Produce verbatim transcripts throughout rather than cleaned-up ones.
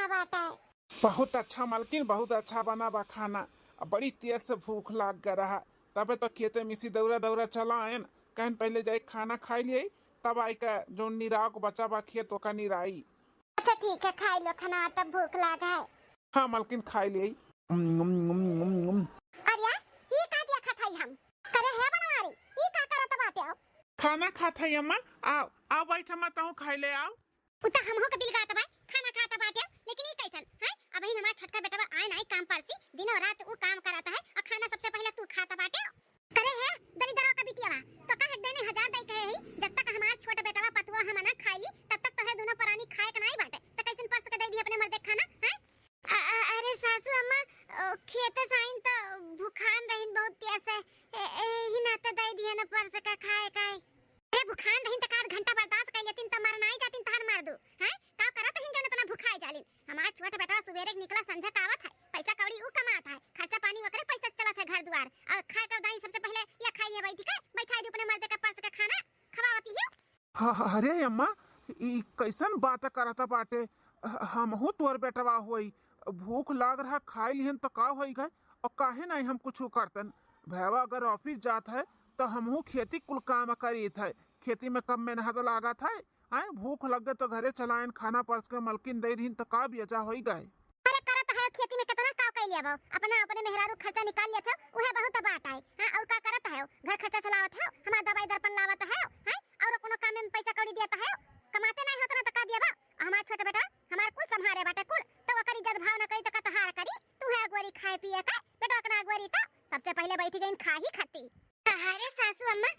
बाटे। बहुत अच्छा मलकिन, बहुत अच्छा बना बा खाना। अब बड़ी तेज से भूख लाग गया रहा, तबे तो खेते में इसी दौरा दौरा चला आयन। कहन पहले जाई खाना खाई लिए, तब आई का जो निराव को बचा बा खेत ओका निराई। अच्छा ठीक है, खाई लो खाना, तब भूख लाग है। हाँ मलकिन, खाई लिए। उम, उम, उम, उम, उम। अरे यार, ई का दिया खात हई हम? करे हे बनवारी, ई का करत बाटे हो? खाना खात हई अम्मा, आओ, आओ बैठ अम्मा, तहूँ खाई ले आओ। उ त हमहू के बिलगात बा, खाना खात बाटे, लेकिन ई कैसन, हैं? अबहिन हमार छोटका बेटवा आए नाई काम पर से, दिनों रात उ काम करत है, और खाना सबसे पहले तू खात बाटे। करे हे, दलिद्दरवा का बिटियावा, तो का है देने हजार दई कहे ही, जब तक हमार छोट बेटवा पतुआ हम ना खाई ली, तब तक तोहरे दोनों परानी खाए के नाई बाटे, तो कैसन परस के दई दी अपने मर्दे खाना, हैं? अ-, अ-, अरे सासू अम्मा, ओ, खेते से आइन त भुखान रहिन बहुत तेज से, ए, ए, ही नाते दई दिए न परस के खाए काए। अरे भुखान रहिन त का आध घंटा बर्दाश्त कर लेतिन त मर नाई जातिन तहार मर्दू, हैं? का करत रहिन जौन इतना भुखाए जालिन? हमार छोट बेटवा सुबेरे के निकला संझा का आवत है, पैसा कौड़ी उ कमात है, खर्चा पानी ओकरे पैसा से चलत है घर दुआर, और खाए के दाई सबसे पहले या खाई ले बैठी के, बैठा दी अपने मर्दे के परस के खाना, खवावती है। ह-, ह-, अरे अम्मा, ई कैसन बात करत बाटे? ह-, हमहू तोर बेटवा होई, भूख लाग रहा, खाई लिहन त का होई गए? और काहे नहीं हम कुछ करतन? भैया अगर ऑफिस जात है, तो हमहू खेती कुल काम करीत है, खेती में कम मेहनत लागत है। आए, भूख लग गए तो घरे चलायन, खाना परस के मलकिन दे दीन, तो का बेजा होई गए? अरे करत है, खेती में कितना का कैलिया बा, अपना अपने मेहरारू खर्चा निकाल लेत हो, उहे बहुत बात है। हाँ, और का करत है, घर खर्चा चलावत है, हमार दवाई दर्पण लावत है, हैं? और कोनो काम में पैसा कौड़ी देत है, कमाते नहीं होत ना तो का दिया बा? हमार छोट बेटा हमार कुल संभारे बाटे कुल, तो ओकर इज्जत भाव न करी तो का तोहार करी? तू है अगोरी खाए पिए का, बेटवा के ना अगोरी तो सबसे पहले बैठ गईन खाही खाती। अरे सासू अम्मा,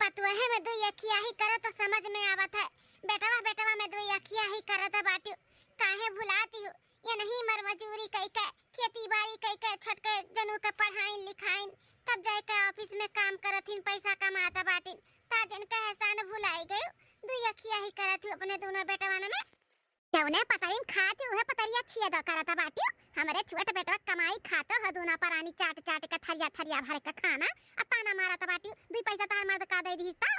पतुआ है में दो यखिया ही करो तो समझ में आवत है, बेटवा बेटवा में दो यखिया ही करत बाटी, काहे भुलाती हो? ये नहीं मर मजूरी कई के, खेती बाड़ी कई के, छोटके जनू के पढ़ाइन लिखाइन, तब जाए के ऑफिस में काम करत हिन, पैसा कमात बाटिन, ता जिनका एहसान भुलाई गयो, दू यखिया ही करत हूँ अपने दोनों बेटवन में। जौने पतरिन खात हूँ, उहे पतरिया छिया द करत बाटियो। हमरे छोट बेटवा कमाई खातो ह, दोनों परानी चाट चाट के थरिया थरिया भर के खाना, आ ताना मारत बाटियो, दुई पैसा तार मर्द का दे दीस तो?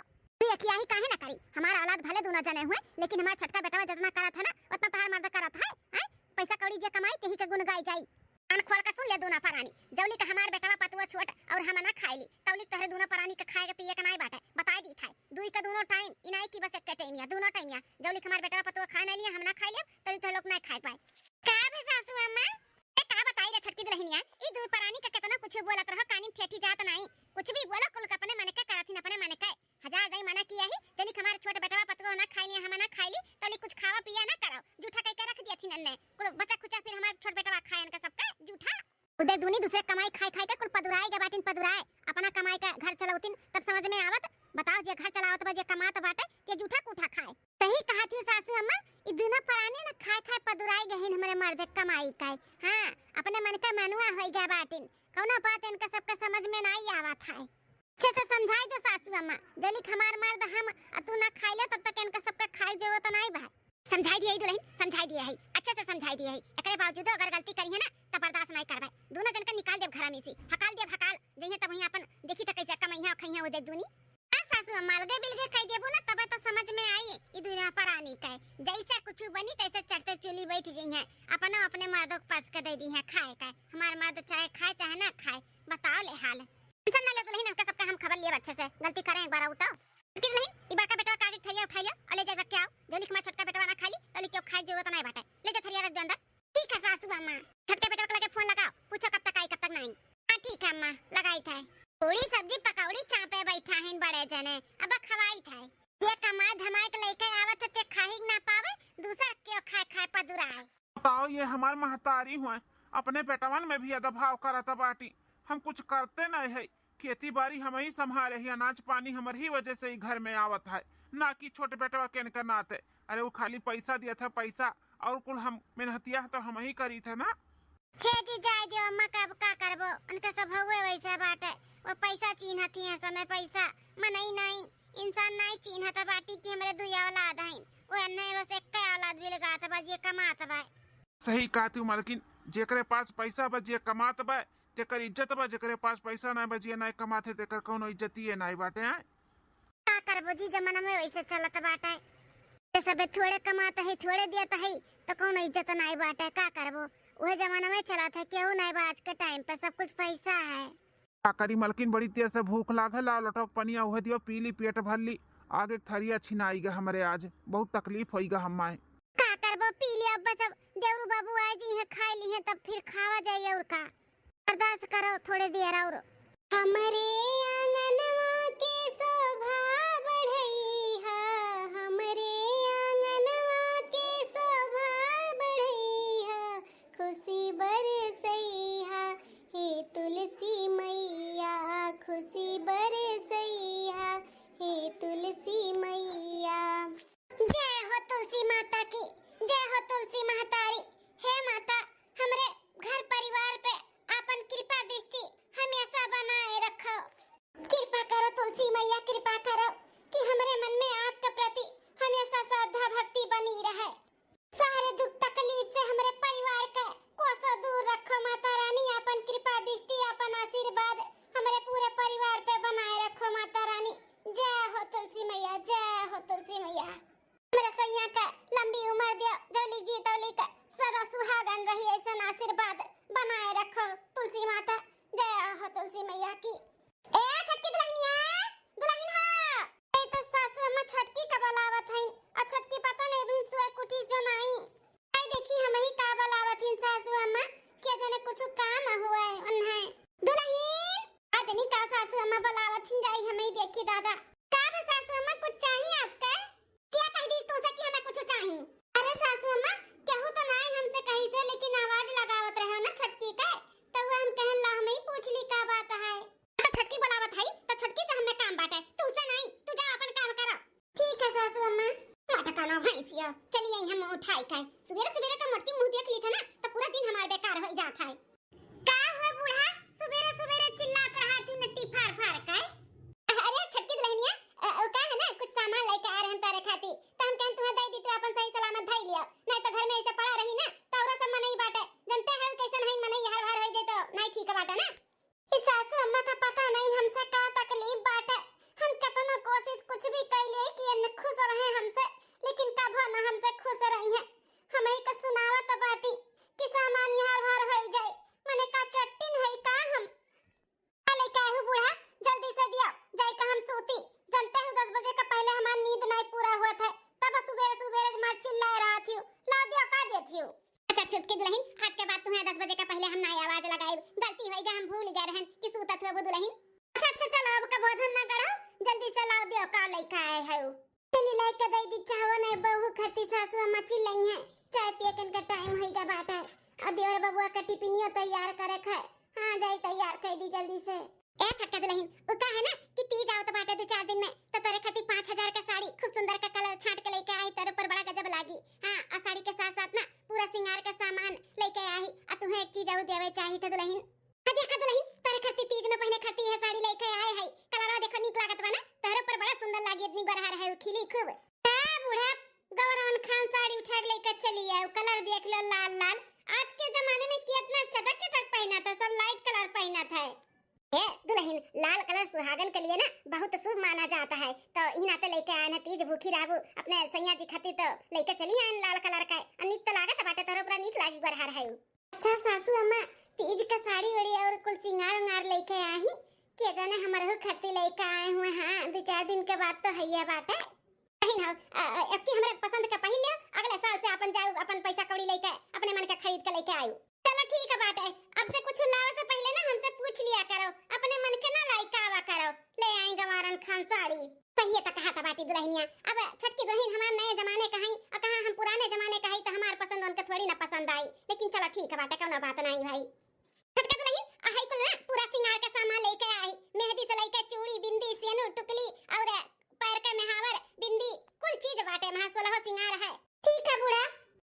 तू यखियाही काहे ना करी? हमार औलाद भले दोनों जने हुए, लेकिन हमार छोटका बेटवा जितना करत है ना, उतना तहार मर्द करत है, हैं? पैसा कौड़ी जे कमाई, तेही के गुण गाई जाई। कान खोल के सुन ले दोनों परानी, जौली का हमार बेटवा पतुआ छोट और हम ना खाई ली, तौली तोहरे दोनों परानी के खाए के पिए के नाई बाटे। बताई दी था, दुई के दोनों टाइम, ई नाई कि बस एक टाइम या, दोनों टाइम या। जौली का हमार बेटवा पतुआ खाए ना लिए, हम ना खाई ले, तौली तोहरे लोग ना खाए पाए। का बे सासू अम्मा? ए, का बताई रे छोटकी दुल्हनिया, ई दू परानी के केतना कुछ बोलत रहो, कानी में ठेठी जात नाई। कुछ भी बोलो, कुल के अपने मन के करथिन, अपने मन के। हजार दाई मना किया ही, जनी हमारे छोट बेटवा पतुआ ना खाई ली, हम ना खाई ली, तौली कुछ खावा पिया ना करो, जूठा कई के रख दिया थी नन्ने। कुल बचा खुचा फिर हमारे छोट बेटवा खाए इनका सबका जूठा। उदय दूनी दूसरे कमाई खाए खाए के कुल पदुराए गए बाटिन पदुराए, अपना कमाई का घर चलावतिन तब समझ में आवत। बताओ, जे घर चलावत बा, जे कमात बाटे, ते जूठा कूठा खाए। सही कहा थी सासू अम्मा, ई दोनों परानी ना खाए खाए पदुराए गहिन हमरे मर्दे कमाई का। हाँ, अपने मन का मनुआ होई गए बाटिन, कौनो बात इनका सबका समझ में नाई आवत है। अच्छे से समझाई दे सासू अम्मा, जलिक हमार मर्द हम आ तू ना खाइले तब तक इनका सबका खाए जरूरत नाई बा। समझाई दिए ही दुल्हन, समझाई दिए है, अच्छे से समझाई दिए है। एकरे बावजूदो अगर गलती करिहे ना, त बर्दाश्त नाई करबे। दोनों जन के निकाल देब घर में से, हकाल देब हकाल। जइहे तब वहीं अपन देखी त कैसे कमइहे और खइहे वो दे दूनी। आ सासू अम्मा, अलगे बिलगे कह देबू ना, तबे तो समझ में आई ई दुनिया परानी के। जैसे कुछ बनी तैसे चढ़ते चूली बैठ जइहे, अपनो अपने मर्दों के परस के दे दीहे खाए का। हमार मर्द चाहे खाए चाहे ना खाए, बताओ ले हाल। टेंशन ना ले दुल्हन, इनका सबका हम खबर लिए अच्छे से। गलती करें एक बार आऊ तो। छोटकी दुल्हन, ई बड़का बेटवा का आगे थरिया उठाई लियो और ले जाए रख के आओ। जौली हमार छोटका बेटवा ना खाई ली, तौली क्यों खाए जरूरत नहीं बाटे। ले जा थरिया रख दे अंदर। ठीक है सासू अम्मा। छोटके बेटवा के लगे फोन लगाओ, पूछो कब तक आई कब तक नहीं। हाँ ठीक है अम्मा, लगाई था। पूरी सब्जी पकौड़ी चापे बैठा है बड़े जने, अब खवाई था। ये कमाए धमाए के लेके आवत है, ते खाही ना पावे, दूसर क्यों खाए खाए पदुराए। बताओ, ये हमार महतारी हुए, अपने बेटवन में भी अदभाव करत बाटी। हम कुछ करते नहीं है, खेती बाड़ी हम ही संभाले ही, अनाज पानी हमर ही वजह से ही घर में आवत है, ना कि छोटे बेटवा के इनका नाते। अरे वो खाली पैसा दिया था, पैसा, और कुल हम मेहनतिया तो हम ही करी थे ना। हे जी, जाए दियो अम्मा, कब का करबो, उनके सब हुए वैसे बाटे। वो पैसा चीन्हती है समय, पैसा मनई नहीं, इंसान नहीं चीन्हत बाटी कि हमरे दुई औलाद हैं। वो अन्ने बस एक औलाद बिलगात बा, जे कमात बा। सही कहती हूँ मालकिन, जेकरे पास पैसा बा, जे कमात बा, तेकर इज्जत बा, जेकरे पास पैसा ना बा, जे ना कमात है, तेकर कौनो इज्जतिये ना बाटे, हैं? का करबो जी, जमाना में वैसे चलत बाटे। ये सबे थोड़े कमात है, थोड़े दियत है, तो कौनो इज्जत नाई बाटे, का करबो? उहे जमाना में चलत है, केहू नाई बा आज के टाइम पे, सब कुछ पैसा है। का करी मलकिन, बड़ी तेज से भूख लागे, लाओ लोटो पनिया उहे दियो, पी ली, पेट भर ली। आगे के थरिया छिनाई गा हमरे आज, बहुत तकलीफ होई गा हम्माए। का करबो, पी लिया बचब, देवरू बाबू आए जी हैं, खाए ली हैं, तब फिर खावा जाई और का। बर्दाश्त करो थोड़े देर और। हमरे आंगनवा के शोभा बढ़इहा, हमरे आंगनवा के शोभा बढ़इहा, खुशी बरसइहा, हे तुलसी मैया, खुशी बरसइहा, हे तुलसी मैया। जय हो तुलसी माता की, जय हो तुलसी महतारी। हे माता, हमरे घर परिवार पे आपन कृपा दृष्टि हमेशा बनाए रखो। कृपा करो तुलसी मैया, कृपा करो कि हमरे मन में आपके प्रति हमेशा श्रद्धा भक्ति बनी रहे। सारे दुख तकलीफ से हमरे परिवार के कोसों दूर रखो माता रानी, आपन कृपा दृष्टि, आपन आशीर्वाद हमरे पूरे परिवार पे बनाए रखो माता रानी। जय हो तुलसी मैया, जय हो तुलसी मैया। हमरे सैया के लंबी उम्र दियो, जौली जी तौली के सदा सुहागन रही, ऐसन आशीर्वाद बनाए रखो तुलसी माता। जय हो तुलसी मैया की। ए छोटकी दुल्हनिया, दुल्हन हो। ए तो सासू अम्मा छोटकी का बुलावत हईन, और छोटकी पता नहीं बिन सोए कुटी जो नाई। आई देखी हम ही का बुलावत हईन सासू अम्मा, के जने कुछ काम हुआ है उन्हें। दुल्हन, आज नहीं का सासू अम्मा बुलावत हईन, जाई हम ही देखी दादा। का बा सासू अम्मा, कुछ चाहिए आपका? क्या कह दी तू से कि हमें कुछ चाहिए? अरे सासू अम्मा, केहू तो नाई हमसे कही से, लेकिन आवाज लगावत रहे ना छोटकी के, तो वो हम कहन ला हम ही पूछ ली का बात है। तो छोटकी बुलावत है, तो छोटकी से हमें काम बाटे, तू से नहीं, तू जा अपन काम करो। ठीक है सासू अम्मा। मोटका ना भैंसिया, चली आई हम उठाई के। सुबेरे सुबेरे तो मोटकी मुंह देख ली था ना, तो पूरा दिन हमार बेकार हो जात है। का हुआ बूढ़ा, सुबेरे सुबेरे चिल्लात रहा तू नट्टी फाड़ फाड़ के? अरे छोटकी दुल्हनिया, अ, वो का है ना, कुछ सामान लेके आ रहे हैं तारे खाती, तो हम कहन तुम्हें दे दी तो अपन सही सलामत धई लिया, नहीं तो घर में ऐसे पड़ा रही ना, तो औरत सब नहीं बाटे, जानते हैं कैसन है मनई, हर हर हो जाए तो नहीं ठीक बाटे ना। ई सासू अम्मा का पता नहीं हमसे का तकलीफ बाटे। हम केतना कोशिश कुछ भी कइले कि एन खुश रहे हमसे, लेकिन कभो न हमसे खुश रही हैं। हम ही का सुनावत बाटी कि सामान यहाँ भार होई जाए, मने का चट्टिन है का हम? का लेके आए हो बूढ़ा, जल्दी से दियो, जाए का हम सूती। जानते हो दस बजे का पहले हमार नींद नहीं पूरा हुआ था, तब सुबेरे सुबेरे मार चिल्लाए रहा थी, ला दियो का दे थी। अच्छा छोटकी दुल्हन, आज के बाद तुम्हें दस बजे का पहले हम ना आवाज लगाए, गलती होई गई, हम भूल गए रहन कि सूतत हो दुल्हन। अच्छा अच्छा चलो, अब कबो धन ना करो, जल्दी से लाओ दियो का लेके आए हो। चली लेके दे दी, चाहो नहीं बहू खाती सासू अम्मा चिल्लाई है, चाय पिए कन का टाइम होई गया बाटे, और देवर बबुआ का टिफिनियो तैयार करे है। हाँ जाई तैयार कर दी जल्दी से। ए छोटका दुल्हन, उ का है ना कि तीज आवत बाटे दो चार दिन में, तो तोरे खातिर पाँच हजार का साड़ी खूब सुंदर का कलर छांट के लेके आई, तोरे ऊपर बड़ा गजब लागी। हाँ, और साड़ी के साथ साथ ना पूरा सिंगार का सामान लेके आई, और तुम्हें एक चीज और देवे चाही था दुल्हन। हाँ देखा दुल्हन, तोरे खातिर तीज में पहने खातिर यह साड़ी लेके आए है, कलरवा देखो नीक लागत बा ना, तोरे ऊपर बड़ा सुंदर लागी, इतनी गोरहर है, खिली खूब। हाँ बूढ़ा, गौरवन खान साड़ी उठा के लेकर चली आए, कलर देख लो लाल लाल। आज के जमाने में कितना चटक चटक पहना था, सब लाइट कलर पहना था। ए दुल्हन, लाल कलर सुहागन के लिए ना बहुत शुभ माना जाता है, तो ई नाते लेके आए ना, तीज भूखी रहबू अपने सैया जी खातिर, तो लेके चली आए लाल कलर का। आ नीक तो लागत बाटे, तोहरो पूरा नीक लागी गोरहर है। अच्छा सासू अम्मा, तीज का साड़ी ओड़ी और कुल सिंगार उंगार लेके आई, के जाने हमरहू खातिर लेके आए हुए। हाँ, दो चार दिन के बाद तो हैया बाटे। नहीं ना, अ, अ, अब की हमरे पसंद का पहिन लियो, अगले साल से अपन जाऊ, अपन पैसा कौड़ी लेके, अपने मन का खरीद के लेके आयु। चलो ठीक है बाटे, अब से कुछ लावे से पहले ना हमसे पूछ लिया करो, अपने मन के ना लाई के आवा करो। ले आई गवारन खान साड़ी। सही है तो कहा था बाटी दुल्हनिया, अब छोटकी दुल्हन हमार नए जमाने का हई, और कहाँ हम पुराने जमाने का हई, तो हमार पसंद उनके थोड़ी ना पसंद आई। लेकिन चलो ठीक है बाटे, कौनो बात नहीं भाई। छोटका दुल्हन, अहई कुल ना पूरा सिंगार का सामान लेके आई, मेहंदी से लेके चूड़ी, बिंदी, सेनुर, टुकली और पैर के मेहावर, बिंदी, कुल चीज बाटे, महा सोलहो सिंगार है। ठीक है बूढ़ा,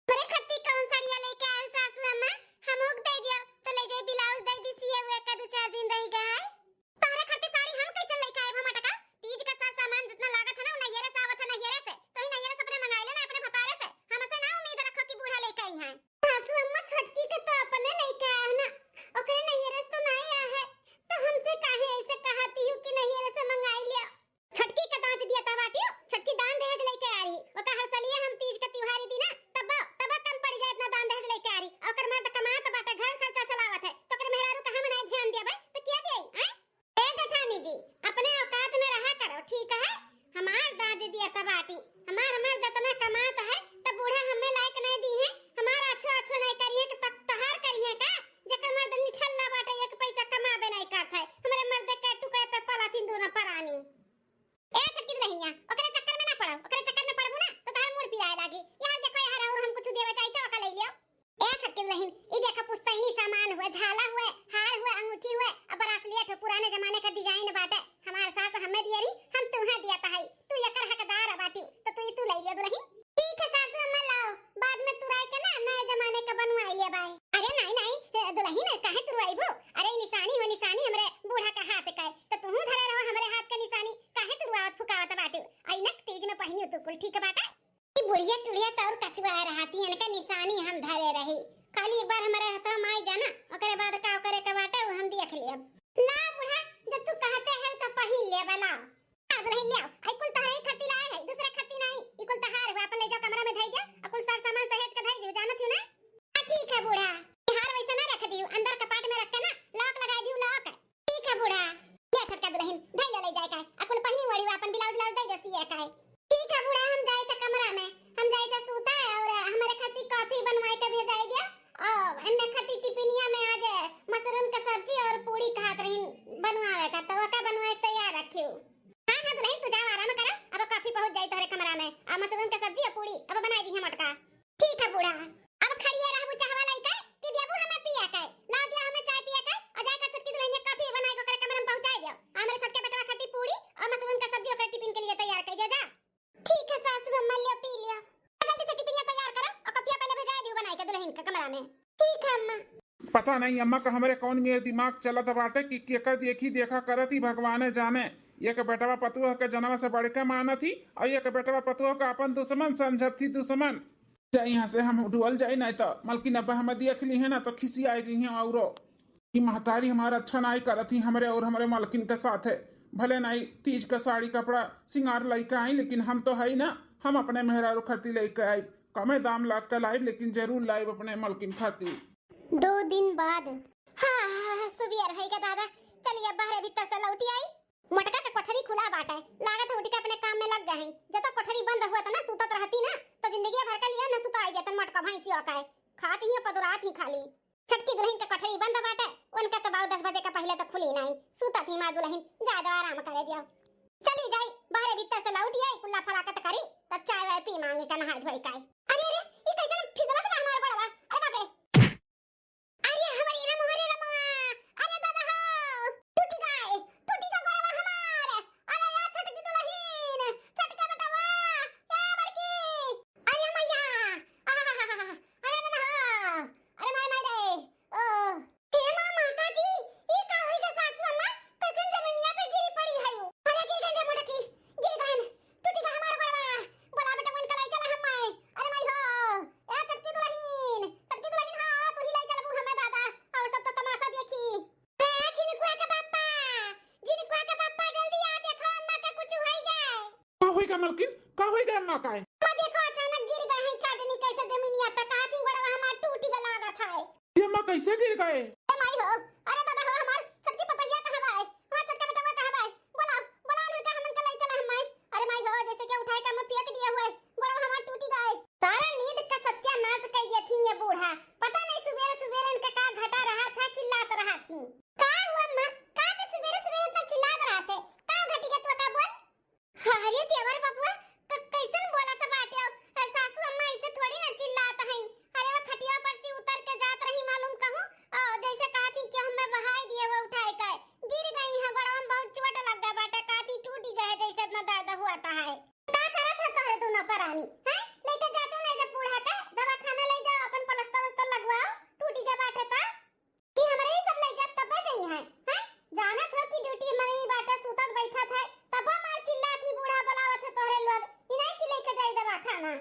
हमरे खत्ती कौन साड़िया लेके आए सासू अम्मा, हम हुक दे दियो, तो ले जाई ब्लाउज दे दी सिए हुए का दो चार दिन रह गया है। तोहरे खातिर साड़ी हम कैसे लेके आए भमा टका? तीज का साज सामान जितना लागत है ना, वो नैहरे से आवत है, नैहरे से। तो ही नैहरे से अपने मंगाई लेना, अपने भतारे से। हमसे ना उम्मीद रखो कि बूढ़ा लेके आई हैं। सासू अम्मा छोटकी के तो अपने लेके आए हो ना, ओकरे नैहरे से तो ना आया है, तो हमसे काहे ऐसे कहती हो कि नैहरे से मंगाई लिया? छोटकी के दांच दिया था बाटियो, छोटकी दान दहेज लेके आई, ओका हर सलिए तिहन के निशानी हम धरे रही। खाली एक बार हमरे हथवा में आई जाना, ओकरे बाद का ओकरे के बाटे, उ हम देख लेब। ला बूढ़ा, जब तू कहते है तो पहिन लेबे, ला। आ दुलहिन, ले आओ। आई कुल तोहरे ही खत्ती लाए है, दूसरे खत्ती नहीं। ई कुल तहार हुआ, अपन ले जाओ, कमरा में धई दे, और कुल सर सामान सहेज के धई दियो, जानत हो ना? हाँ, ठीक है बूढ़ा। ई हार वैसे ना रख दियो, अंदर कपाट में रख के ना लॉक लगाई दियो, लॉक। ठीक है बूढ़ा। ले छोटका दुलहिन, धई ले, ले जाए का, और कुल पहिनी ओढ़ी हुआ, अपन ब्लाउज व्लाउज दे दे सिए का। ठीक है बूढ़ा, हम जाई था कमरा में, हम जाई था सूता है, और हमरे खातिर कॉफी बनवाई के भेजाई दिया। ओ, एन्ने खातिर टिफिनिया में आज मशरूम के सब्जी और पूड़ी कहत रही बनवावे का, तो ओका बनवाए के तैयार रखियो। हाँ, हाँ, दुलहिन, तू जाओ, आराम करो, अब कॉफी पहुँच जाई तोहरे कमरा में, आ मशरूम के सब्जी और पूड़ी अब बनाई दी हम मोटका। ठीक है बूढ़ा, अब खड़िए रहबू चाहवा लइके कि देबू हमें पिए के? ला दिया हमें चाय पिए के, और जाए के छोटकी दुलहिनिया कॉफी बनाई के ओकरे कमरा में पहुँचाई दियो। आ हमरे छोटके बेटवा खातिर पूड़ी और मशरूम के सब्जी ओकरे टिफिन के लिए तैयार कर दियो जा। ठीक है सासू अम्मा, लियो पी लियो। जल्दी से टिफिनिया तैयार करो और कॉफिया पहले भेजाए दियो बनाई के दुलहिन के कमरा में। ठीक है अम्मा। पता नहीं अम्मा का हमरे कौन मेर दिमाग चलत बाटे कि केकर देखी देखा करत ही भगवाने जाने। एक बेटवा पतोह के जनवा से बढ़ के मानत ही और एक बेटवा पतोह का अपन दुश्मन समझत ही, दुश्मन। जा यहाँ से हम डुअल जाई, नहीं तो मलकिन अब्बा हमें देख ली है ना तो खिसियाए जी हैं औरो। ई महतारी हमार अच्छा नाई करत ही हमरे और हमरे मलकिन के साथ है। भले नाई तीज का साड़ी कपड़ा सिंगार लइके आई, लेकिन हम तो है ना, हम अपने मेहरारू खरती लइके आई। कमे दाम लाग के लाइब, लेकिन जरूर लाइब अपने मलकिन खातिर। दो दिन बाद। हाँ, सुबियर है का दादा, चलिए बाहर भीतर से लौटी आई। मोटका के कोठरी खुला बाटे, लागत है उठ के अपने काम में लग गए हैं। जब तो कोठरी बंद हुआ था ना, सुतत रहती ना, तो जिंदगी भर के लिए ना सुता आई जातन मोटका भैंसियों का है। खाती ही पदुरात ही खाली। छोटकी दुलहिन के कोठरी बंद बाटे, उनका तो बाऊ दस बजे के पहले तो खुली नहीं। सुतत ही मार दुलहिन, ज्यादा आराम करे दियो। चली जाई, बाहरे भीतर से लौट आई, कुल्ला फराकत करी, तब चाय वाय पी मांगी का नहाए धोए का। अरे, अरे, ई कैसे फिसलत बा हमार गोड़वा? अरे बाप रे। अरे हमारी रमो, अरे रमो, अरे दादा हो, टूटी गए, टूटी गए गोड़वा हमार। अरे यार छोटकी दुलहिन, छोटका बेटवा, या बड़की, अरे मैया, आहाहाहा, अरे दादा हो, अरे माय माय रे, ओ, हे माँ, माता जी, ई का होई गे सासू अम्मा? कैसन जमीनिया पे गिरी पड़ी है? अरे गिर गए रे मोटकी, गिर गए, टूटी गा हमार गोड़वा। बोला बेटा, कौन कलाई चला हम माय? अरे माय हो, ए छोटकी दुलहिन, छोटकी दुलहिन, हाँ, तू ही लाई चलबू हमें दादा, और सब तो तमाशा देखी। ए झिनकुआ के पापा, झिनकुआ के पापा, जल्दी आ, देखो अम्मा का कुछ होई गे। का होई गे मलकिन? का होई गे अम्मा का? अम्मा देखो, अचानक गिर गए हैं, का जनी कैसे जमीनिया पे, कहा थी गोड़वा हमार टूटी गा लागत है। ये अम्मा कैसे गिर गए? ए माई हो, अरे दादा हो, हमार छोटकी पतैया कहाँ बा? हमार छोटका बेटवा कहाँ बा? बोलाओ, बोलाओ उनका, हमन के ले चला हम माई। अरे माई हो, जैसे कि उठाए के हम फेंक दिए हुए, गोड़वा हमार टूटी गए। सारा नींद का सत्यानाश कर दिया थी ये बूढ़ा। पता नहीं सुबेरे सुबेरे इनका का घटा रहा था, चिल्लात रहा थी। का हुआ अम्मा? का ते सुबेरे सुबेरे इतना चिल्लात रहा थे? का घटी गया तू का बोल? अरे देवर बबुआ, क-, कैसन बोलत बाटे हो? अ, सासू अम्मा ऐसे थोड़ी ना चिल्लात हई। अरे वो खटिया पर से उतर के जात रही मालूम कहूँ, अ, जैसे कहत ही कि हमें बहाई दिए वो उठाए के। गिर गई है, गोड़वा में बहुत चोट लग गया बाटे, कहती टूटी गए जैसे इतना दर्द हुआ था है। का करत है तोहरे दोनों परानी, हैं? लेके जाते नहीं जब बूढ़ा के दवाखाना ले जाओ, अपन प्लास्टर उस्टर लगवाओ, टूटी गए बाटे ता। कि हमरे ही सब लइ जाब तब्बे जइहैं, हैं? जानत हो कि ड्यूटी में ही बाटे, सुतत बैठत है, तब्बो मार चिल्लात ही, बूढ़ा बुलावत है तोहरे लोग, ई नहीं कि लेके जाई दवाखाना।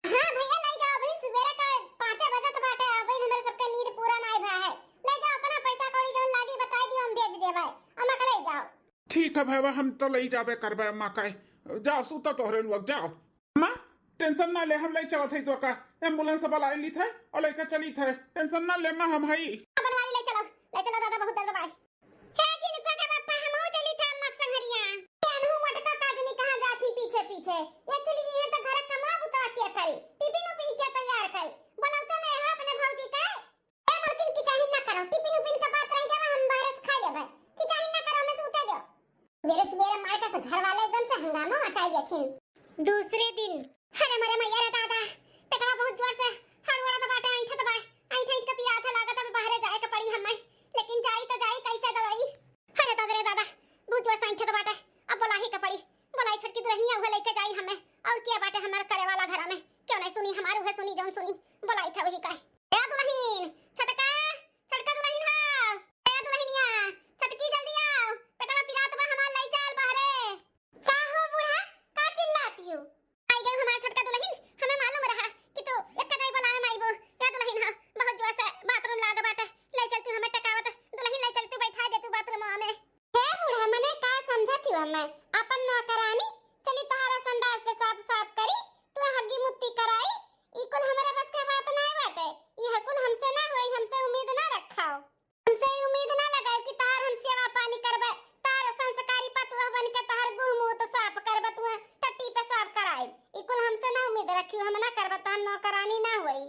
हाँ भैया, लइ जाओ, अभी सुबेरे का पाँचे बजत बाटे, अभी हमरे सबके नींद पूरा नाई भा है। लइ जाओ, अपना पैसा कौड़ी जौन लागी बताई दियो, हम भेज देबै, अम्मा के लइ जाओ। ठीक है भैया, हम तो लइ जाबे करबे अम्मा का, जाओ सुता तोहरे लोग, जाओ। अम्मा, टेंशन ना ले, हम लइ चलत हई तो का, एम्बुलेंस बुलाई ली थे और लेके चली थे, टेंशन ना ले अम्मा, हम हई। बनवारी लइ चलो, लइ चलो दादा, बहुत दर्द बा। हे झिनकुआ के पापा, हम हो चली थे अम्मा के संघरिया। जानू मोटका का जनी कहाँ जात ही पीछे पीछे, ये चली गई है तो घर का कमा बुतरा के करी, टिफिन उफिन के तैयार करी, बोलौते नहीं है अपने भौजी के। ए मलकिन, किचाहिन ना करो, टिफिन उफिन का बात रह गया, हम बाहर से खा लेबै। किचाहिन ना करो, हमें सूते दो। मेरे सुबेरे मार का से घर वाले एकदम से हंगामा मचाई देथिन। दूसरे दिन। अरे मरे मैया रे दादा, पेटवा बहुत जोर से हड़बड़ात बाटे, ऐंठत बा, ऐंठ ऐंठ के पिरात है, लागत अब बाहरे जाए के पड़ी हमें, लेकिन जाई तो जाई कैसे दवाई? अरे दादा रे दादा, बहुत जोर से ऐंठत बाटे, अब बोलाही के पड़ी, बोलाई छोटकी दुलहिनिया उहे लेके जाई हमें, और क्या बाटे हमार करे वाला घरा में, क्यों नहीं सुनी हमार, उहे सुनी जौन सुनी, बोलाई था वही का। ए दुलहिन, छोटका, छोटका दुलहिन हो। ए दुलहिनिया, छोटकी जल्दी आओ, पेटवा पिरात बा हमार, लई चल बाहरे। का हो बूढ़ा, का चिल्लाती हो? आई गई हमार छोटका दुलहिन, हमें मालूम रहा कि तू एक कदाई बोला ना होई।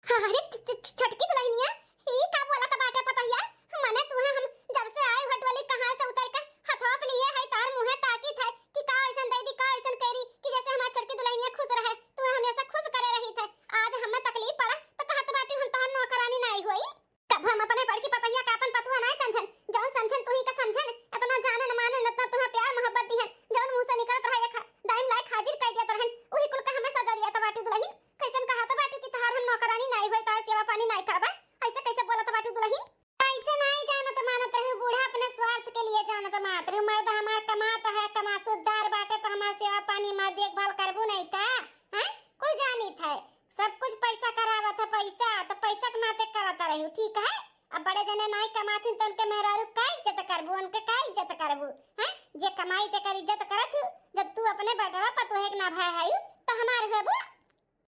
अरे छ-, छ-, छ-, छोटकी दुलहिनिया, ई का बोलत बाटे पतोहिया? मने तुहे हम जब से आए हुए डोली कहाँ से उतर के हथवा पे लिए है, तार मुँहे ताकीत है कि का ऐसन दे दी, का ऐसन करी कि जैसे हमार छोटकी दुलहिनिया खुश रहे, तुहे हमेशा खुश करे रही थे। आज हमें तकलीफ पड़ा तो कहत बाटी हम तोहार नौकरानी नाई होई। कब हम अपने बड़की पतोहिया का अपन पतुआ नाई समझन, जौन समझन तुही का समझन, इतना जानन मानन, इतना तुहे प्यार मोहब्बत दिहन, जौन मुँह से निकलत रहे एक दाइम लायक हाजिर कर दिया रहन, उही कुल का हमें सजा दिया बाटी दुलहिन। कैसन कहत बाटी कि तोहार हम नौकरानी नाई होई, तोहार सेवा पानी नाई करबा, ऐसे कैसे बोलत बाटी दुलहिन? ऐसे नाई जानत मानत रहू, बूढ़ा अपने स्वार्थ के लिए जानत मानत रहू। मर्द हमार कमात है, कमासुदार बाटे, तो हमार सेवा पानी, हमार देखभाल करबू नहीं का? हैं? कुल जानित है, सब कुछ पैसा करावत है, पैसा तो पैसा के नाते करत रहू, ठीक है? अब बड़े जने नाई कमाथिन तो उनके मेहरारू का इज्जत करबू, उनके का इज्जत करबू? हैं? जे कमाई ते कर इज्जत करत हूँ, जब तू अपने बेटवा पतोहे के ना भाई है तो हमार होबू?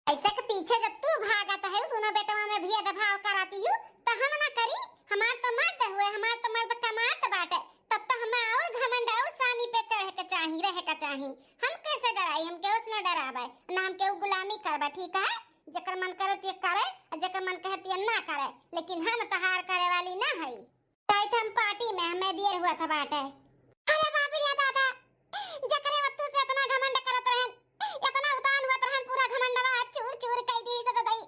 ऐसा के पीछे जब तू भागत है, दोनों बेटवा में भेदभाव कराती हूँ, तो हम ना करी। हमार तो मर्द हुए, हमार तो मर्द कमात बाटे, तब तो हमें और घमंड और सानी पे चढ़े के चाही, रहे के चाही। हम कैसे डराई? हम केहू से ना डराबे, ना हम केहू गुलामी करबे, ठीक है? जेकर मन करे ते करे, और जेकर मन कहे ते ना करे, लेकिन हम तोहार करे वाली ना हई। जाइत हम पार्टी में, हमें देर हुआ था बाटे। अरे बाप रे दादा, जकरे वत्तू से इतना घमंड करत रहन, इतना उतान हुआ रहन, पूरा घमंडवा चूर चूर कई दी से ददई।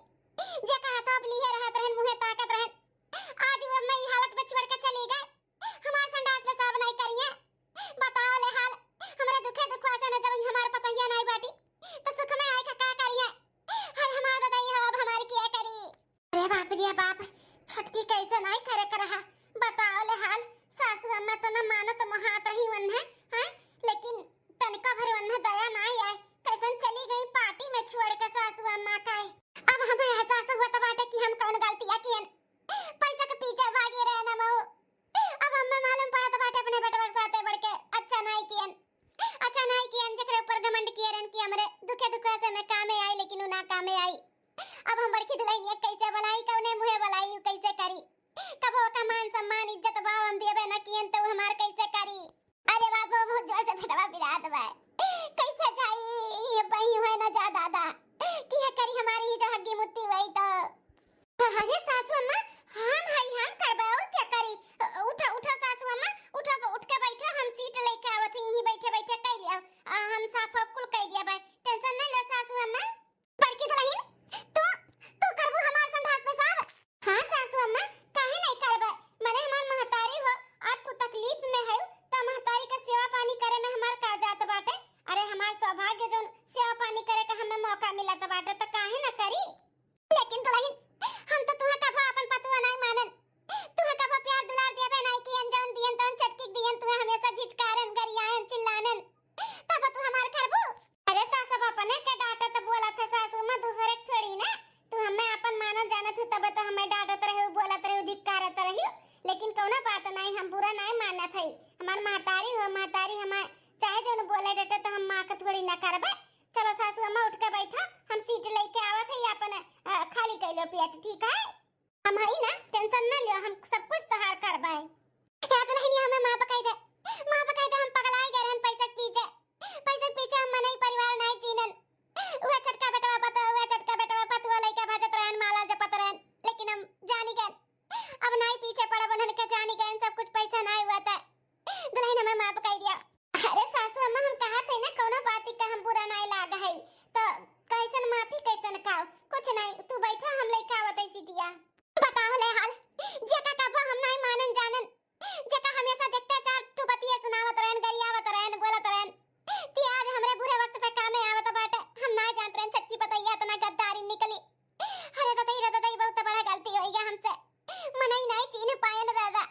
जे कहा तो अब लिए रहत रहन, मुँहे ताकत रहन, आज वो मैं ई हालत में छोड़ के चली गए। हमार संडास पेशाब नहीं करिए, बताओ ले हाल। हमरे दुखे दुखवा से में जब हमार पतोहिया नहीं बाटी, तो सुख में आए का का करिए? हर हमार ददई हो, अब हमारी क्या करी? अरे बाप रे बाप, छोटकी कैसे नाई करे के रहा, बताओ ले हाल। सासू अम्मा तो न मानत मोहात रही वन्हे, हैं? लेकिन तनिका भर वन्हे दया नाई आए, कैसन चली गई पार्टी में छोड़ के सासू अम्मा का। अब हमें एहसास हुआ तो बाटे कि हम कौन गलतिया कियन, पैसा के पीछे भागी रहे न मऊ। अब हमें मालूम पड़त बाटे अपने बेटवा के साथे बढ़ के अच्छा नाई कियन, अच्छा नाई कियन, जेकरे ऊपर घमंड किए रहन कि हमरे दुखे दुखे से में कामे आई, लेकिन उ ना कामे आई। अब हम बड़की दुलहिनिया कैसे बुलाई, कौने मुँहे बुलाई, उ कैसे करी? कबो ओका मान सम्मान इज्जत भाव हम देबे न कियन तो उ हमार कैसे करी? अरे बाप हो, बहुत जोर से पेटवा पिरात बा, कैसे जाई? ये बही हुए न जा दादा, कि ये करी हमारी ही जो हग्गी मुत्ती हुई तो। अरे सासू अम्मा, हम हई, हम करबे और क्या करी? उठो, उठो सासू अम्मा, उठो, उठ के बैठो, हम सीट लेके आवत हई, यहीं बैठे बैठे कई लिया, आ, हम साफ वाफ कुल कई दिया बा, टेंशन न लो सासू अम्मा। बड़की दुलहिन, तू, तू करबू हमार संडास पेशाब? हाँ सासू अम्मा, काहे नहीं करबे? मने हमार महतारी हो, आज तू तकलीफ में है, त महतारी का सेवा पानी करे में हमार का जात बाटे? अरे हमार सौभाग्य जौन सेवा पानी करे का हमें मौका मिलत बाटे, त काहे न करी? लेकिन दुलहिन, हम तो तुहे कभो अपन पतुआ नाई मानन, तुहे कभो प्यार दुलार देबे नाई कियन, जौन दियन तौन चटकी दियन, तुहे हमेशा झिझकारन, गरियायन, चिल्लानन। तब तू हमार करबू? अरे तो सब अपने के डांटत बोलत है सासू माँ, दूसरे के थोड़ी ना। तू हमें अपन मानत जानत हूँ, तब तो हमें डांटत रहू, बोलत रहू, धिक्कारत रहू, लेकिन कौनो बात नाई, हम बुरा नाई मानत है। हमार महतारी हो, महतारी हमें चाहे जौन बोले डटे तो हम माँ के थोड़ी ना करबे। चलो सासू अम्मा उठ के बैठा, हम सीट लेके आवत है, अपन, अ, खाली कर लो पेट, ठीक है? हम हई ना, टेंशन ना लियो, हम सब कुछ तोहार करबे। या दुलहिनिया हमें माफ कर दे, माफ कर दे, हम पगलाई गए रहन पैसा के पीछे, पैसा के पीछे हम मनई परिवार नहीं चीनन। वह छोटका बेटवा पतोह, वह छोटका बेटवा पतोह लइका भाजत रहन, माला जपत रहन, लेकिन हम जानी गए, अब नहीं पीछे पड़ब, उन्हन के जानी गए, सब कुछ पैसा नहीं हुआ था। दुलहिन हमें माफ कर दिया। अरे सासू अम्मा, हम कहा थे ना, कौनो बात का हम बुरा नहीं लाग है, तो कैसन माफी, कैसन खाओ, कुछ नहीं, तू बैठा, हम लेके आवत है सीटिया। बताओ ले हाल, जेका कबो हम नहीं मानन जानन, जेका हमेशा देखते चार ठो बतिया सुनावत रहन, गरियावत रहन, बोलत रहन, ती आज हमरे बुरे वक्त पे कामे आवत बाटे। हम ना जानत रहन छोटकी पतैया इतना गद्दारी निकली। अरे ददई रे ददई, बहुत बड़ा गलती होई गया हमसे, मनई नहीं चीन पायन दादा।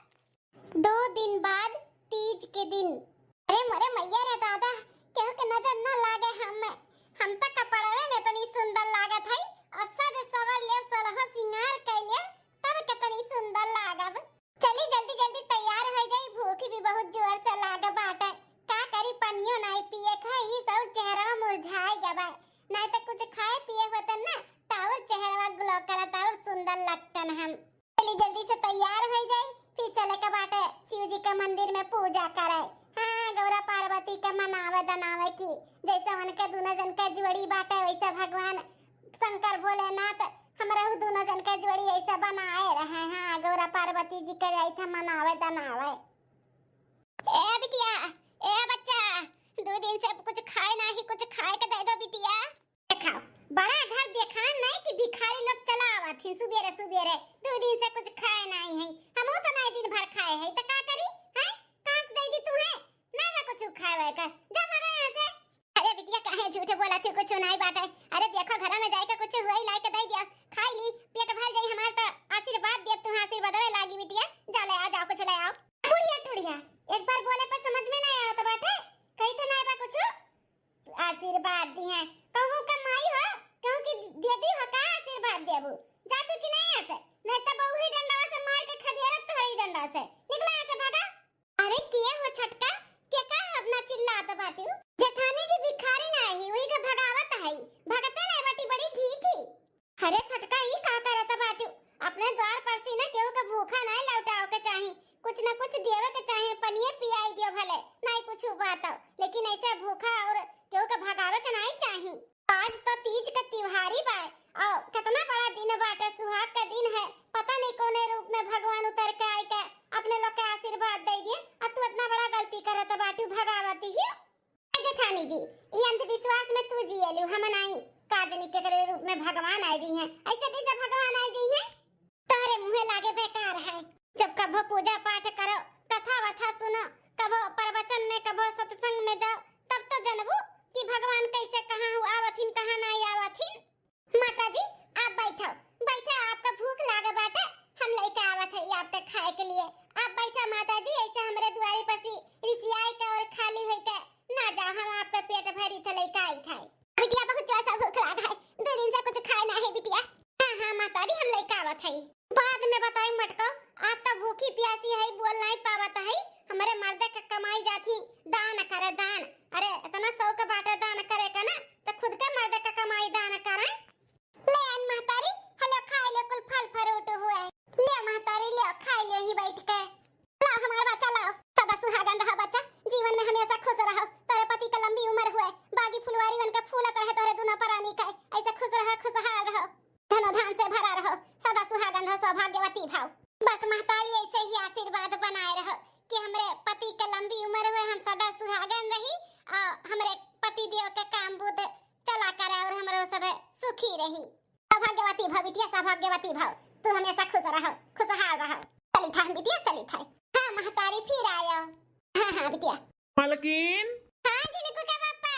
दो दिन बाद तीज के दिन। अरे मोरे मैया रे दादा, केहू के नजर न लागे हमें। हम तो कपड़वे में इतनी सुंदर लागत है और सज सवर लेव, सोलहो सिंगार कर लेव, तब कितनी सुंदर लागब। चली जल्दी जल्दी तैयार हो जाई, भूख भी बहुत जोर से लाग बाटे। का करी, पनियो नाई पिए के है, ई सब चेहरा मुरझाई गबा। नाई तो कुछ खाए पिए होतन ना, तो और चेहरा ग्लो करत और सुंदर लगतन हम। चली जल्दी से तैयार हो जाई, फिर चले के बाटे शिव जी के मंदिर में पूजा करे। हाँ, गौरा पार्वती के मनावे दनावे की, जैसे उनके दोनों जन के जोड़ी बाटे, वैसे भगवान शंकर भोलेनाथ हमरहू दुनो जन के जोड़ी ऐसे बनाए रहे। हाँ, गौरा पार्वती जी के ऐसे मनावे दनावे। ए बिटिया, ए बच्चा, दो दिन से कुछ खाए नाही, कुछ खाए के दे दो बिटिया। देखाओ, बड़ा घर देखान नहीं कि भिखारी लोग चला आवत हिन सुबेरे सुबेरे, दो दिन से कुछ खाए नाही है। हमहू तो नहीं दिन भर खाए है, तो का करी? हैं? कहाँ से दे दी तू है? नहीं बा कुछ खाए वाए का, जा भागा यहाँ से। अरे बिटिया, काहे झूठ बोला थी, कुछ नहीं बाटे। अरे देखो, घर में जाए के कुछ हुआ ही, लाई के दे दिया, खाई ली, पेट भर जाई हमार, तो आशीर्वाद दे, तू आशीर्वाद लागी बिटिया। जा ले आ, जाओ कुछ ले आओ। बुढ़िया टुढ़िया, एक बार बोले पर समझ में नहीं आवत बाटे, कही तो नहीं बा कुछ। आशीर्वाद दी है, कहूँ का माई हो, कहूँ की देवी हो का आशीर्वाद देबू? जा तू कि नहीं ऐसे, नहीं तो बहु ही डंडवा से मार के खदेरब तोहरी डंडा से। निकला यहाँ से, भागा। अरे के हो छोटका, के का अपना चिल्लात बाटू? जेठानी जी भिखारी ना ही, वही के भगावत है। भगते नहीं बाटी, बड़ी ढीठी। अरे छोटका, ई का करत बाटू? अपने द्वार पर से ना केहू के भूखा नहीं लौटावे के चाही, कुछ न कुछ देवे के चाही, पनिये पियाई दियो भले, नहीं कुछ बात हो, लेकिन ऐसे भूखा और केहू के भगावे के नहीं चाही। आज तो तीज के त्योहारी बा, और कितना बड़ा दिन बाटे, सुहाग के दिन है, पता नहीं कौने रूप में भगवान उतर के आई के अपने लोग के आशीर्वाद दे दिए, और तू इतना बड़ा गलती करत बाटू, भगावती ही। ए जेठानी जी, ई अंधविश्वास में तू जियलू, हम नाई। का जनी केकरे रूप में भगवान आए जी हैं, ऐसे कैसे भगवान आए जी हैं? तोहरे मुँहे लागे बेकार है। जब कभो पूजा पाठ करो, कथा वथा सुनो, कभो प्रवचन में, कभो सत्संग में जाओ, तब तो जनबू कि भगवान कैसे कहाँ हु आवथिन, कहाँ नाई आवथिन। माता जी, आप बैठो, बैठो, आपका भूख लागे बाटे, हम लेके आवत है आपके खाए के लिए। आप बैठो माता जी, ऐसे हमरे दुआरी पर से रिसियाई के और खाली होई के ना जाओ, हम आपके पेट भरी थे लेके आई थे। बिटिया, बहुत जोर से भूख लाग है, दो दिन से कुछ खाए ना है बिटिया। हाँ हाँ माता जी, हम लेके आवत है। बाद में बताई मटको, आज तो भूखी प्यासी है, बोल नहीं पावत है। हमरे मर्दे के कमाई जाती दान करे दान। अरे इतना शौक बाटे दान करे का ना, तो खुद के मर्दे के कमाई दान करे। ले आन महतारी, हलो खाए ले कुल फल फ्रूट हुए। ले महतारी, ले खाए ले ही बैठ के। लाओ हमार बच्चा, लाओ। सदा सुहागन रहा बच्चा, जीवन में हमेशा खुश रहो। तोरे पति के लंबी उम्र हुए, बागी फुलवारी बन के फूलत रहे तोरे दुनो परानी के। ऐसे खुश रहो, खुशहाल रहो, धनो धान से भरा रहो, सदा सुहागन रहो, सौभाग्यवती भाव। बस महतारी ऐसे ही आशीर्वाद बनाए रहो कि हमरे पति के लंबी उम्र हुए, हम सदा सुहागन रही और हमरे पति देव के काम बुध चला करे और हमरो सब सुखी रही। सौभाग्यवती भव बिटिया, सौभाग्यवती भव, तू हमेशा खुश रहो, खुशहाल रहो। चली था बिटिया, चली था। हाँ महतारी, फिर आयो। हाँ हाँ बिटिया। मलकिन। हाँ झिनकू के पापा,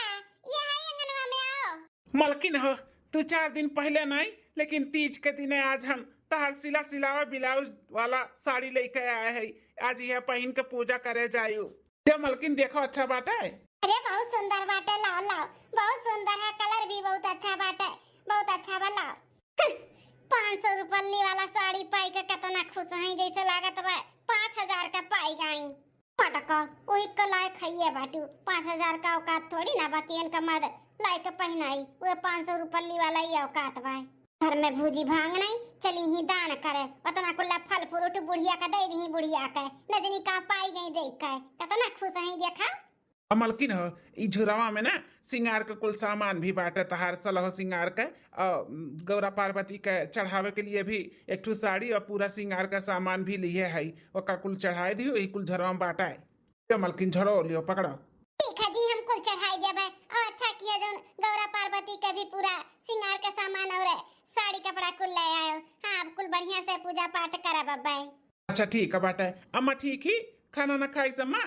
ये है अंगनवा में आओ। मलकिन हो, तू चार दिन पहले नहीं, लेकिन तीज के दिने आज हम तहार सिला सिलावा ब्लाउज वाला साड़ी लेके आए है। आज यह पहन के पूजा करे जायु। ये मलकिन देखो, अच्छा बाटे। अरे बहुत सुंदर बाटे, लाओ लाओ, बहुत सुंदर है, कलर भी बहुत अच्छा बाटे, बहुत अच्छा बा, लाओ। पाँच सौ रुपल्ली वाला साड़ी पाई के कितना खुश है, जैसे लागत बा पाँच हजार का पाई गई। पटका, वही के लायक है ये बाटू, पाँच हजार का औकात थोड़ी ना बाकी इनका मर्द लायक पहनाई, वो पाँच सौ रुपल्ली वाला ही औकात बा। घर में भूजी भांग नहीं, चली ही दान करे, उतना कुल्ला फल फ्रूट बुढ़िया का दे दी, बुढ़िया के नजनी का पाई गई दे के, कितना खुश है देखा। आ मलकिन हो, ई झुरवा में ना सिंगार के कुल सामान भी बाटे, तहार सलहो सिंगार के, आ, गौरा पार्वती के चढ़ावे के लिए भी एक ठो साड़ी और पूरा सिंगार का सामान भी लिए है, ओका कुल चढ़ाए दियो, ई कुल झुरवा में बाटे। ये मलकिन झड़ो लियो, पकड़ो। ठीक है जी, हम कुल चढ़ाई देबे। और अच्छा किया जौन गौरा पार्वती के भी पूरा सिंगार के सामान और साड़ी कपड़ा कुल ले आयो। हाँ, अब कुल बढ़िया से पूजा पाठ करब अब्बे। अच्छा ठीक है बाटे। अम्मा ठीक ही, खाना ना खाई अम्मा?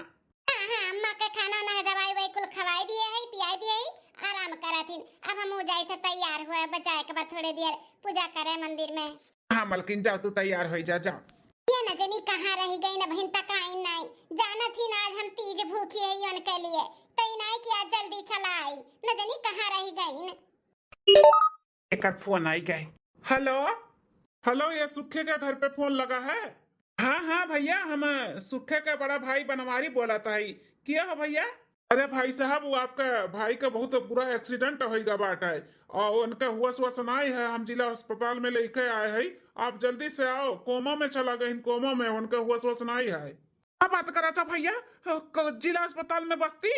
हाँ, हाँ, अम्मा के खाना ना दवाई ववाई कुल खवाई दिए है, पियाई दिए है, आराम करत हिन। अब हम जाए थे तैयार हुए, बजाए के बाद थोड़े देर पूजा करे मंदिर में। हाँ मलकिन, जाओ तू तैयार हो जा, जाओ। ये न जनी कहाँ रही गई न बहिन, तकाई नाई। जानत ही ना आज हम तीज भूखी है उनके लिए, तई नाई कि आज जल्दी चला आई, न जनी कहाँ रही गई न। एकर फोन आई गए। हेलो। हेलो, ये सुखे के घर पे फोन लगा है? हाँ हाँ भैया, हम सुखे के बड़ा भाई बनवारी बोलत हई। किया हो भैया? अरे भाई साहब, वो आपका भाई का बहुत बुरा एक्सीडेंट होइगा बाटे और उनका होश वश नाई है। हम जिला अस्पताल में लेके आए हई, आप जल्दी से आओ। कोमा में चला गए, कोमा में, उनका होश वश नाई है। का बात करा था भैया? क-, जिला अस्पताल में बस्ती?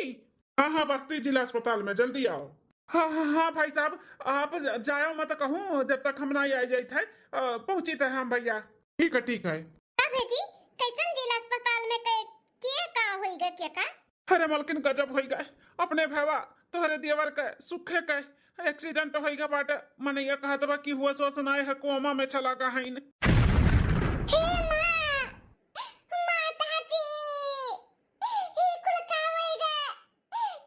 हाँ हाँ, बस्ती जिला अस्पताल में, जल्दी आओ। हाँ, हाँ, हाँ, भाई साहब, आप ज-, जायो मत कहूँ, जब तक हम ना आ जाइत है, अ, पहुँचित है हम भैया। ठीक है, ठीक है। का भेजी, कैसन जिला अस्पताल में के, के का होई गए, के का? अरे मलकिन, गजब होई गए। अपने भैवा, तोहरे देवर के, सुखे के accident होई गए बाटे। मनैया कहत बा कि होश वोश नाय है, कोमा में चला गए हैं। हे माँ, माता जी, ई कुल का होई गए?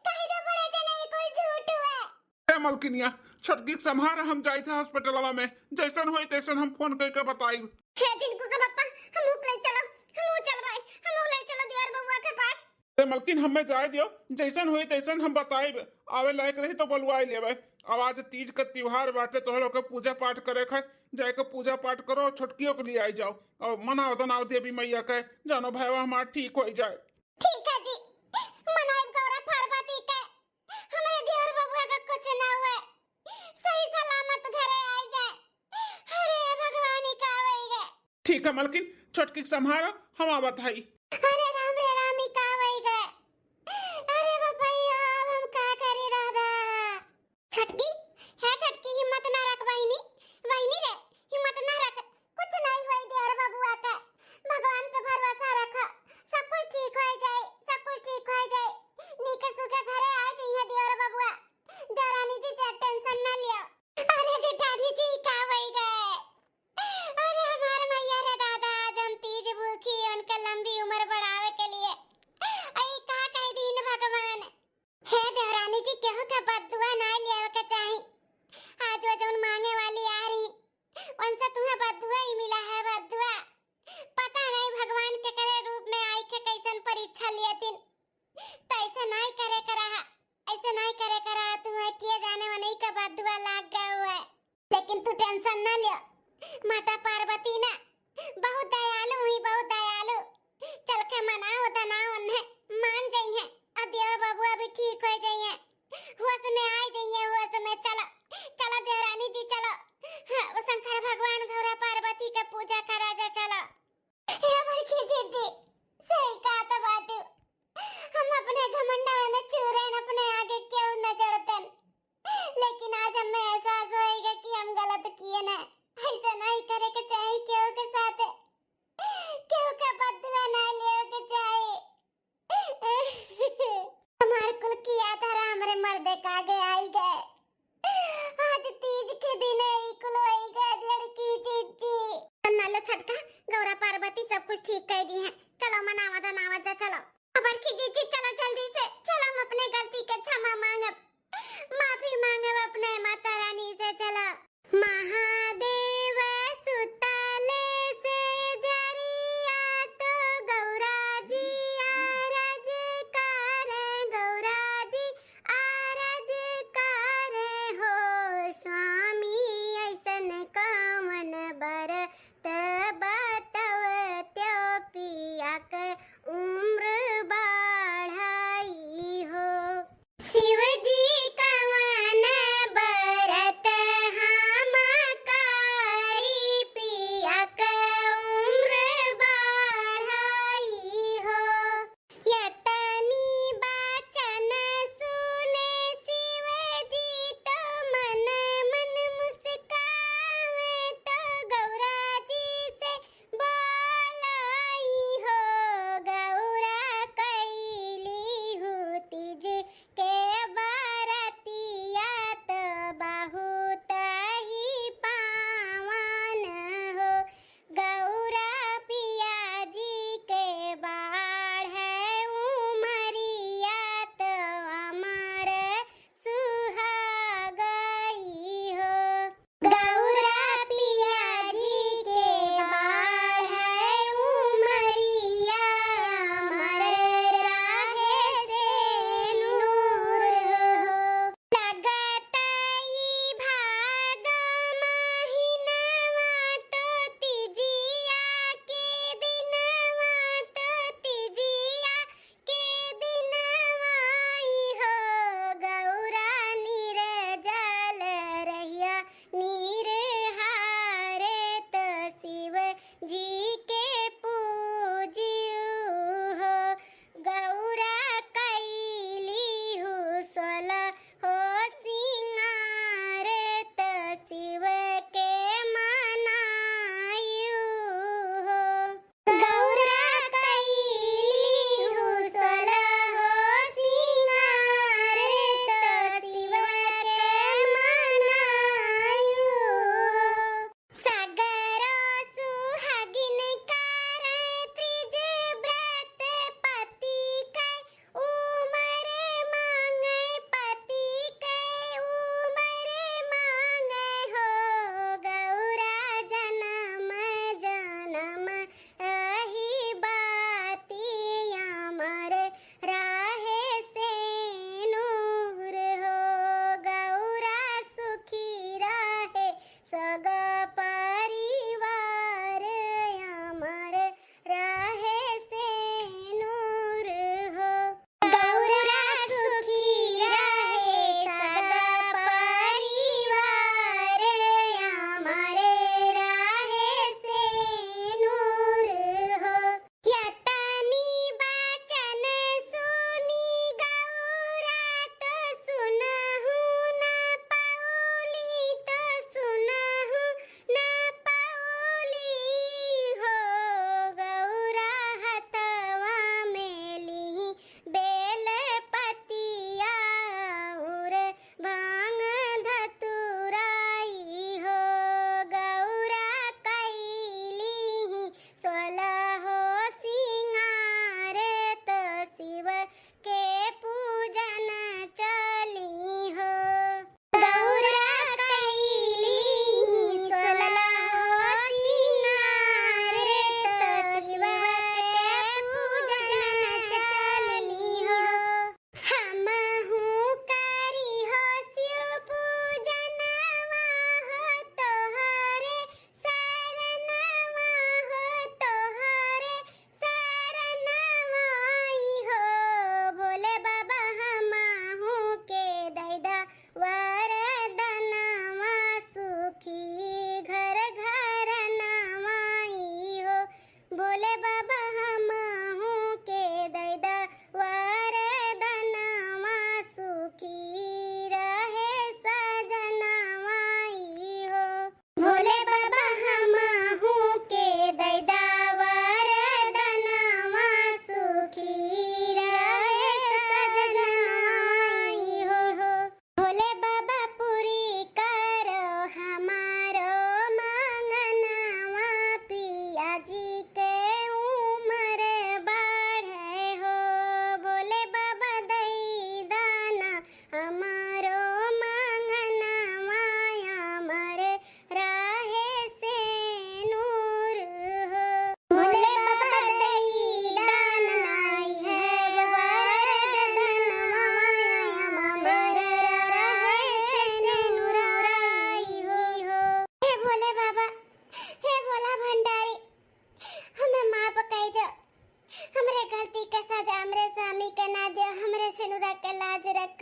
कहि दे बड़े जने, ई कुल झूठ हुए। ए मलकिनिया, छोटकी के संभार, हम जाइत है हॉस्पिटलवा में, जैसन होई तैसन हम फोन करके बताइब। हे जिनको के पप्पा, हमहू के ले चलो, हमहू चलबै, हमहू ले चलो देवर बबुआ के पास। ए मलकिन, हमें जाए दियो, जैसन होई तैसन हम बताइब, आवे लायक रही तो बोलवाई लेबै। अब आज तीज के त्योहार बाटे, तोहरो के पूजा पाठ करे के, जाए के पूजा पाठ करो, छोटकियों के लिए आई जाओ और मनाओ दनाओ देवी मैया के, जानो भैवा हमार ठीक होई जाए। ठीक है जी, मनाइब गौरा पार्वती के। हमरे देवर बबुआ का कुछ ना हुए, सही सलामत घरे आई जाए। अरे भगवान, ई का होई गए? ठीक है मलकिन, छोटकी के संभारो, हम आवत हई। अरे राम रे राम, ई का होई गए? अरे बपैया, अब हम का करी दादा? छोटकी, हे छोटकी, हिम्मत ना रख बहिनी, बहिनी रे, हिम्मत ना रख, कुछ नहीं होई देवर बबुआ का, भगवान पे भरोसा रख, सब कुछ ठीक हो जाए, सब कुछ ठीक हो जाए। नीके सुखे घरे आ जइहे देवर बबुआ, देवरानी जी जा tension ना लियो। अरे जेठानी जी, का होई गए? अरे हमार मैया रे दादा, आज हम तीज भूखी, उनके लंबी उम्र बढ़ावे के लिए। आई का कह दीन भगवान। हे देवरानी जी, केहू के बददुआ ना लेवे के चाही। आज वो जौन मांगे वाली आ रही, उनसे तुम्हें बददुआ ही मिला है, बददुआ। पता नहीं भगवान के करे रूप में आई के कैसन परीक्षा लिए दिन। तो ऐसे नहीं करे के रहा, ऐसे नहीं करे के रहा, तुम्हें किए जाने वाले का बददुआ लाग गए हुए। लेकिन तू tension ना लियो, माता पार्वती ना बहुत दयालु हुई, बहुत दयालु। चल के मनाओ दनाओ उन्हें, मान जइहे, और देवर बबुआ भी ठीक हो जइहे, होश में आ जइहे, होश में। चलो, चलो देवरानी जी, चलो। हाँ, वो शंकर भगवान गौरा पार्वती के पूजा करा जा, चलो। हे बड़की जीजी, सही कहत बाटू। हम अपने घमंडवा में चूरन, अपने आगे केहू न चढ़तन। लेकिन आज हमें एहसास होइगा कि हम गलत किए न। ऐसा नहीं करे के चाही केहू के साथ। केहू के बदला ना लेवे के चाही। हमार कुल किया धरा हमरे मर्दे का आगे आई गए। आज तीज के दिन ई कुल होई गए लड़की जीजी। ना लो छोटका, गौरा पार्वती सब कुछ ठीक कर दी है। चलो मनावा दनावा जा, चलो। अब बड़की जीजी चलो जल्दी से, चलो हम अपने गलती के क्षमा मांगब, माफी मांगब अपने माता रानी से, चलो। महादेव सुतले से जरिया तो गौरा जी आरज करे, गौरा जी आरज करे हो स्वामी, ऐसन कवन बरत बतवत्यो पिया के उम्र बढ़ाई हो। शिव जी कवन बरत हम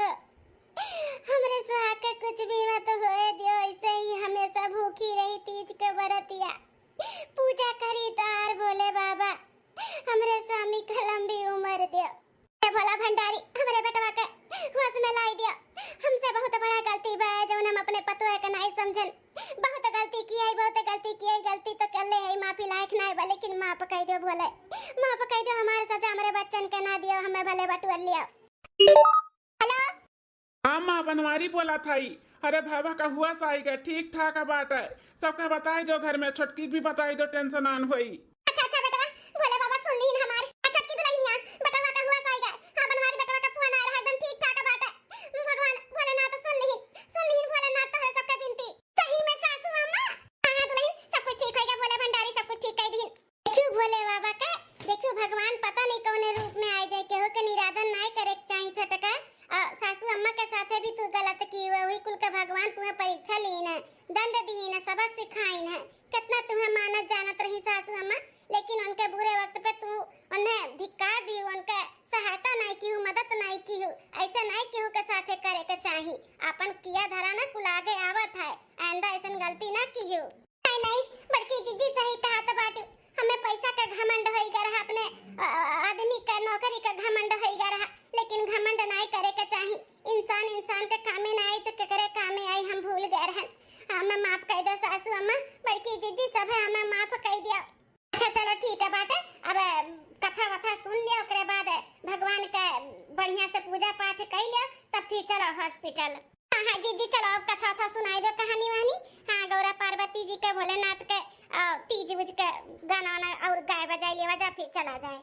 को, हमरे सुहाग के कुछ भी मत होए दियो, ऐसे ही हमेशा भूखी रही तीज के बरतिया, पूजा करी तार भोले बाबा, हमरे स्वामी का लंबी उम्र दियो। हे भोला भंडारी, हमरे बेटवा के होश में लाई दियो, हमसे बहुत बड़ा गलती बा जौन हम अपने पतोह के नाई समझन, बहुत गलती की है, बहुत गलती की है, गलती तो कर ले है, माफी लायक नाई बा, लेकिन माफ कह दियो भोले, माफ कह दियो, हमारे सजा हमरे बच्चन के ना दियो, हमें भले बटुअल लियो। हेलो। हाँ माँ, बनवारी बोला थाई। अरे भवा का हुआ साइगा, ठीक ठाक बाटे, सबका बताई दो घर में, छोटकी भी बताई दो, टेंशन आन होई। अच्छा अच्छा बेटवा, भोले बाबा सुन लीन हमार। आ छोटकी दुल्हनिया, बेटवा का हुआ साइगा। हाँ बनवारी, बेटवा का फोन आ रहा, एकदम ठीक ठाक बाटे। भगवान भोलेनाथ सुन लीन, सुन लीन भोलेनाथ तो है सबके बिनती। सही में सासू अम्मा। हाँ हाँ दुल्हन, सब कुछ ठीक होइगा, भोले भंडारी सब कुछ ठीक कह दीन। देखियो भोले बाबा के, देखियो भगवान पता नहीं कौने रूप में आए जाए, केहू के निरादन नाय करे के चाही छोटका। आ, सासू अम्मा के साथे भी तू गलत की हुआ, वही कुल के भगवान तुम्हें परीक्षा लीन है, दंड दीन है, सबक सिखाइन है। कितना तुम्हें मानत जानत रही सासू अम्मा, लेकिन उनके बुरे वक्त पे तू उन्हें धिक्कार दी, उनके सहायता नहीं की हूँ, मदद नहीं की हूँ। ऐसे नहीं केहू के साथे करे के चाही। अपन किया धरा ना कुल आगे आवत है, आइंदा ऐसन गलती ना की हूँ। नहीं, नहीं, बड़की जीजी सही कहत बाटू। हमें पैसा का घमंड होइगा रहा, अपने, अ, आदमी का नौकरी का घमंड होइगा रहा, लेकिन घमंड नाई करे के चाही। इंसान इंसान के कामे ना आई तो केकरे कामे आई, हम भूल गए रहन। हमें माफ कर दो सासू अम्मा, बड़की जीजी सब है, हमें माफ कर दिया। अच्छा चलो ठीक है बाटे, अब कथा वथा सुन लिया, ओकरे बाद भगवान का बढ़िया से पूजा पाठ कर लिया, तब फिर चलो हॉस्पिटल। हाँ हाँ जीजी, चलो अब कथा वथा सुनाई दो, कहानी वहानी। हाँ, गौरा पार्वती जी के, भोलेनाथ के, अ, तीज उज के गाना वाना और गाए बजाए लेवा जा, फिर चला जाए।